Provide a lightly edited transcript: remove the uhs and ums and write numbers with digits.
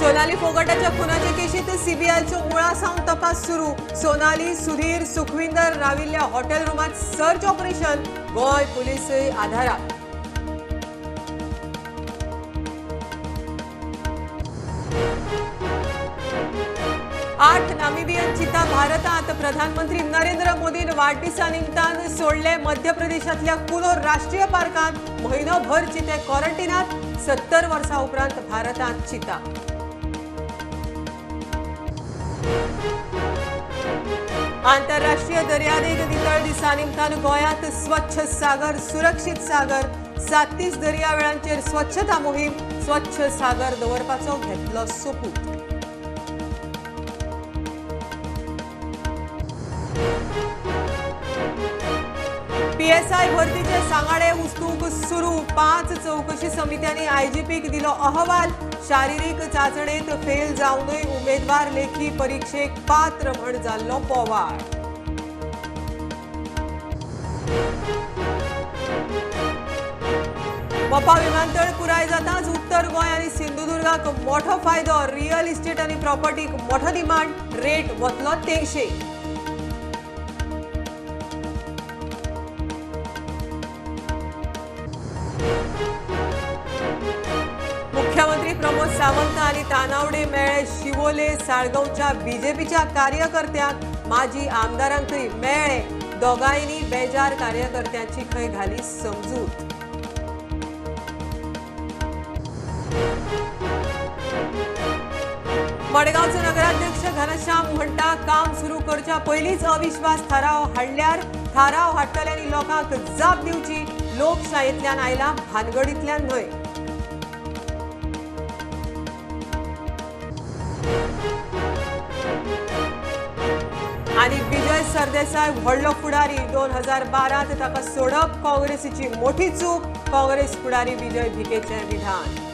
सोनाली फोगाटाच्या खुनाचे केशीत सीबीआयचो मुळा सावन तपास सुरू. सोनाली, सुधीर, सुखविंदर राविल्ल्या हॉटेल रुमात सर्च ऑपरेशन. गोंय पुलिसय आधारात. आठ नामिबियन चिता भारतात. प्रधानमंत्री नरेंद्र मोदीन वाढदिसा निमतान सोडले मध्य प्रदेशातल्या कुनोर राष्ट्रीय पार्कात महिनोभर चिते क्वॉरंटिनात. 70 वर्सां उपरांत भारतात चिता. आंतरराष्ट्रीय दर्यादेग नितळ दिसा निमतान गोंयांत स्वच्छ सागर सुरक्षीत सागर 37 दर्यावेळांचेर स्वच्छता मोहीम. स्वच्छ सागर दवरपाचो घेतलो सोपूत. पीएसआय भरतीचे सांगाडे उस्तूक सुरू. 5 चौकशी समित्यांनी आयजीपीक दिलो अहवाल. शारीरिक चाचणेत फेल जावनूय उमेदवार लेखी परीक्षेक पात्र म्हण जाल्लो पोवाळ. मोपा विमानतळ पुराय जाताच उत्तर गोंय आनी सिंधुदुर्गाक मोठो फायदो. रियल इस्टेट आनी प्रॉपर्टीक मोठो डिमांड. रेट वतलो तेंगशे. मुख्यमंत्री प्रमोद सावंत आणि तानावडे मेळे शिवोले साळगांवच्या बीजेपीच्या कार्यकर्त्यांक माजी आमदारांकय मेळे. दोगांयनी बेजार कार्यकर्त्यांची खंय घाली समजूत. मडगांवचो नगराध्यक्ष घनश्याम म्हणटा काम सुरू करच्या पयलींच अविश्वास थाराव हाडल्यार थाराव हाडटल्यांनी लोकांक जाप दिवची. लोकशायेंतल्यान आयला, भानगडींतल्यान न्हय. आनी विजय सरदेसाय व्हडलो फुडारी. 2012 ताका सोडप काँग्रेसीची मोठी चूक. काँग्रेस फुडारी विजय भिकेचें विधान.